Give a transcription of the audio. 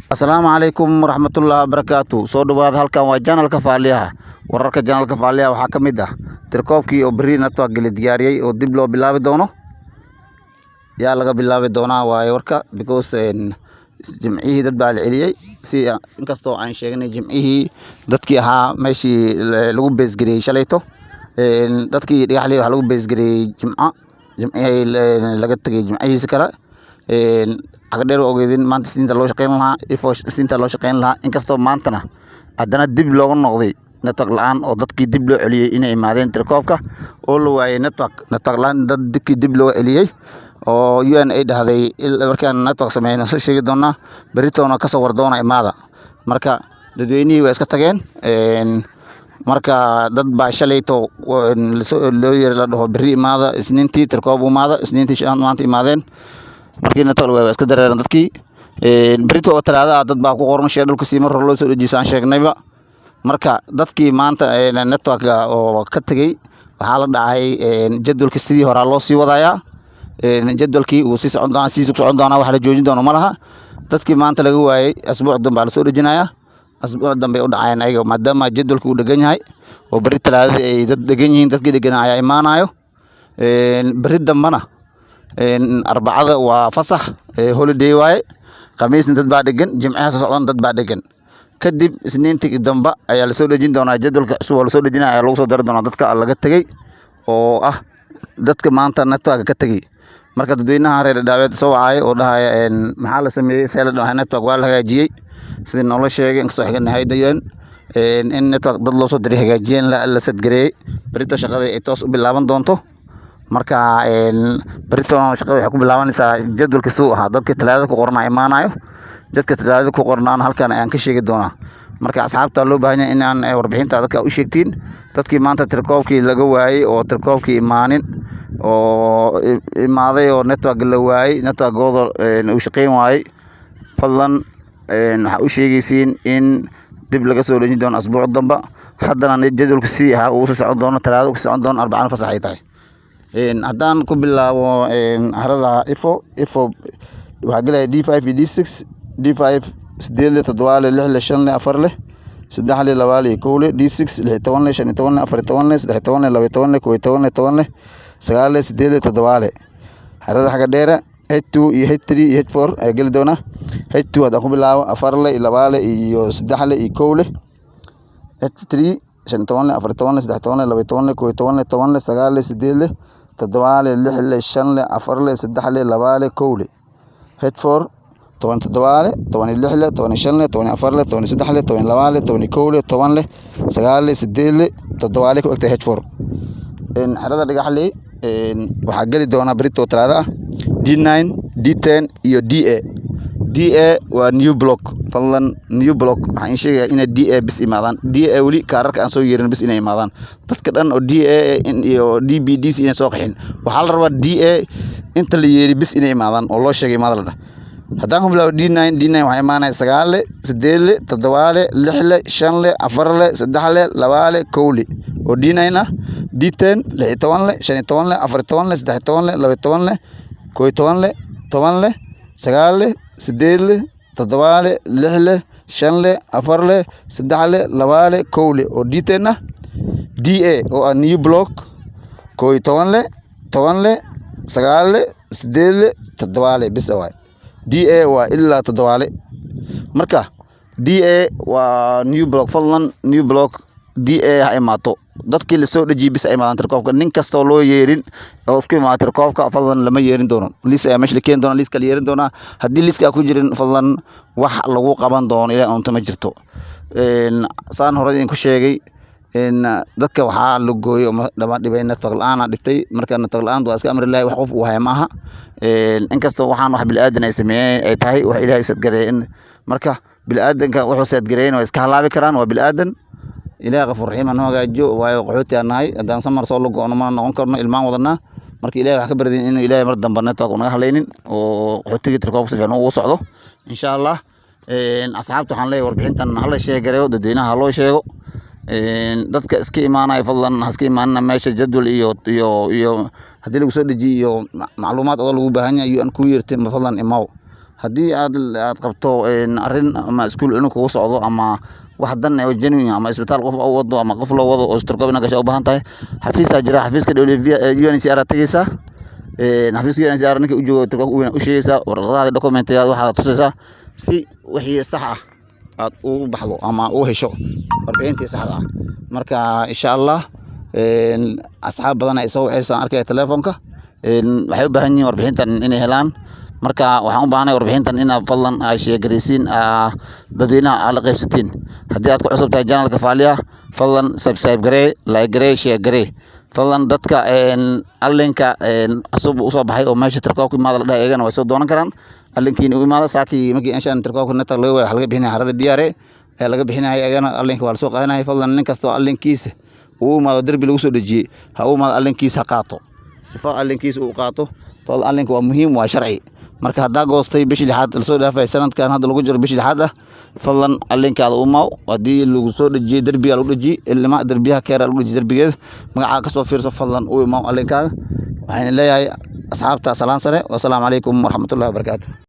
Asalaamu calaykum waraxmatullaahi wabarakaatu. Soo dhawaada, halkan waa channelka Faaliyaha Wararka. Channelka Faaliyaha waxaa ka mid ah tirkoobkii oo berri network la diyaariyey oo dib loo bilaabi doono. Yaa laga bilaabi doonaa waaye warka? Because Jimcihii dad baa la celiyey, si inkastoo aan sheegnay Jimcihii dadkii ahaa meeshii lagu beesgareeyey shalayto. Dadkii Dhagaxley waxaa lagu beesgareeyey Jimco, Jimcihii laga tegey, Jimcihiisi kale. Cagadheer waa ogeydin, maanta Isniinta loo shaqeyn lahaa, Ifo Isniinta loo shaqeyn lahaa, inkastoo maantana haddana dib looga noqday network la-aan oo dadkii dib loo celiyey inay imaadeen tirkoobka oo la waayey network la-aan. Dad dibkii dib loo celiyey oo UN ay dhahday markaan network sameyno soo sheegi doonaa, beritoona kasoo wardoona imaada. Marka dadweynihii waa iska tageen. Marka dad baa shalayto loo yeeri, la dhaho berri imaada, Isniintii tirkoob imaada. Isniintii maanta imaadeen, markii network waa iska dareereen dadkii. Berito oo Talaada ah dad baa ku qoran shee dhulka sii mar hore loo soo dejiyo aan sheegnayba. Marka dadkii maanta networka oo ka tegey waxaa la dhacay jadwalka sidii horaa loo sii wadayaa. Jadwalkii wuu sii socon doonaa, sidiisuu ku socon doonaa, wax la joojin doono ma laha. Dadkii maanta laga waayey asbuuc dambe baa lasoo dejinayaa, asbuuc dambe u dhacayaan ayaga, maadaama jadwalka uu dhegan yahay oo berri Talaadadii ay dad degan yihiin. Dadkii deganaa ayaa imaanayo. Berri dambena Arbacada waa fasax, holiday waaye. Khamiisna dad baa dhegan, Jimcaha soo socdan dad baa dhegan. Kadib Isniintii dambe ayaa lasoo dejin doonaa jadwalka cusub oo lasoo dejinaya ayaa lagu soo dari doonaa dadka laga tegey oo ah dadka maanta networka ka tegey. Marka dadweynaha reer Dhadhaabeed soo wacaya oo dhahaya maxaa la sameeyey, see la dhahay, network waa la hagaajiyey sidii noola sheegay, inkastoo xiganahay dayeen in network dad loo soo diray hagaajiyeen, la sadgareeyey, berito shaqadii ay toos u bilaaban doonto. Marka berito shaqada waxay ku bilaabanaysaa jadwalka siduu ahaa. Dadka Talaadada ku qornaa imaanayo, dadka Talaadada ku qornaana halkan ayaan ka sheegi doonaa. Marka asxaabta loo baahan yahay in aan warbixinta dadka u sheegtiin, dadkii maanta tirkoobkii laga waayey oo tirkoobkii imaanin oo imaaday oo network la waayey, networkooda uu shaqeyn waayey, fadlan waxaa u sheegaysiin in dib laga soo dhejin doono asbuuc damba. Haddana jadwalka sidii ahaa uu soo socon doono, Talaado ku socon doono, Arbacana fasax ay tahay. Haddaan ku bilaabo harada Ifo, Ifo waxaa gelaya D5 iyo D6. D5 8 leh, 7 leh, 6 leh, 5 leh, 4 leh, 3 leh, 2 leh iyo 1 leh. D6 16 leh, 15 leh, 14 leh, 13 leh, 12 leh, 11 leh, 10 leh, 9 leh, 8 leh, 7 leh. Harada xagga dheera H2 iyo H3 iyo H4 ayaa geli doona. H2 haddaan ku bilaabo, 4 leh iyo 2 leh iyo 3 leh iyo 1 leh. H3 15 leh, 14 leh, 13 leh, 12 leh, 11 leh, 10 leh, 9 leh, 8 leh, 7 leh, 6 leh, 5 leh, 4 leh, 3 leh, 2 leh, 1 leh. H4 17 leh, 16 leh, 15 leh, 14 leh, 13 leh, 12 leh, 11 leh, 10 leh, 9 leh, 8 leh, 7 leh ku egtahay H4. Xerada Dhagaxley waxaa geli doona berito Talaado ah D9, D10 iyo DA. DA waa new block. Fadlan, new block waxaan sheegayaa inay DA bis imaadaan. DA weli kaararka aan soo yeerin bis inay imaadaan. Dadka dhan oo DA iyo DBDC inay soo qaxin. Waxaa la rabaa DA inta la yeeri bis inay imaadaan oo loo sheegay imaada la dhah. Haddaan ku bilaabo D9, D9 waxaa imaanaya 9 leh, 8 leh, 7 leh, 6 leh, 5 leh, 4 leh, 3 leh, 2 leh, 1 leh oo D9 ah. D10 16 leh, 15 leh, 14 leh, 13 leh, 12 leh, 11 leh, 10 leh, 9 leh, 8 leh, 7 leh, 6 leh, 5 leh, 4 leh, 3 leh, 2 leh, 1 leh oo D10 ah. DA oo ah new block 11 leh, 10 leh, 9 leh, 8 leh, 7 leh bis waay. DA waa ilaa 7 leh. Marka DA waa new block. Fadlan, new block DA ha imaato. Dadkii lasoo dhejiyey bis ay imaadaan tirkoobka. Nin kastoo loo yeerin oo isku imaada tirkoobka, fadlan lama yeerin doono. Liis ayaa meesha la keeni doona, liiska la yeerin doonaa. Haddii liiska ku jirin, fadlan wax lagu qaban doono ilaa unta ma jirto. Saan hore idinku sheegay, dadka waxaa la gooyey oo dhama dhibay network la-aan aa dhibtay. Marka network la-aantu waa iska amri lahay, wax qof uu haya maaha, inkastoo waxaan wax bini'aadan ay sameeyeen ay tahay, wax Ilaahay sadgareeyay. In marka bini'aadanka wuxuu sadgareeyeen waa iska halaabi karaan, waa bini'aadan. Ilaahay qafuur raxiim ha noo hagaajiyo, waayo qaxooti aan nahay. Haddaan samar soo lago'no mana noqon karno, ilmaan wadanaa. Marka Ilahay wax ka baradin inuu Ilaahay mar dambe network unaga halaynin oo qaxootiga tirkoobka si fiican ugu socdo, insha Allah. Asxaabta waxaan leeyahay warbixintan hala sheegareeyo, dadweynaha ha loo sheego. Dadka iska imaanaya, fadlan ha iska imaanina meesha. Jadwal iyo haddii lagu soo dejiyo iyo macluumaad adoo lagu baahan yahay UN ku yeertay, ma fadlan imaw. Haddii aad qabto arrin ama iskuul cunug kugu socdo ama wax dan oo genuine ama isbitaal qof u wado ama qof loo wado oo tirkoob inaad gasho u baahan tahay, xafiisaa jira, xafiiska UNHCR aad tegeysaa. Xafiiska UNHCR ninka u joogo tirkoobka u weyn u sheegaysaa, warqadaha, documentigaada waxaad tusaysaa si wixii sax ah aad ugu baxdo ama u hesho warbixintii saxda ah. Marka insha Allah asxaab badan ay soo waceysaan arkaya telefoonka, waxay u baahan yihiin warbixintan inay helaan. Marka waxaan u baahanahay warbixintan inaad fadlan aa share gareysiin, dadweynaha aad la qaybsatiin. Haddii aad ku cusub tahay channelka Faaliya, fadlan subscribe garee, like garee, share garee. Fadlan dadka allinka cusub usoo baxay oo meesha tirkoobka imaada la dhahay, iyagana way soo doonan karaan allinkiina u imaada. Saakii markii inshaan tirkoobka neta laga waayo, waxa laga bixinaya xarada DRA ayaa laga bixinaya, iyagana allinka waa lasoo qaadanaya. Fadlan nin kastoo allinkiisa uu imaado derbi lagu soo dhejiyey, ha u imaado, allinkiisa ha qaato, sifo allinkiisa uu qaato. Fadlan allinka waa muhiim, waa sharci. Marka haddaa goostay bishii lixaad lasoo dhaafay, sanadkan hadda lagu jiro bishii lixaad ah, fadlan allinkaada u maaw. Haddii lagu soo dhejiyey derbiga lagu dhejiyey ilma derbiyaha keera lagu dhejiyey, derbigeeda magacaa kasoo fiirso, fadlan u imaaw allinkaaga. Waxaan leeyahay asxaabta salaan sare. Wasalaamu calaykum waraxmatullahi wabarakaatu.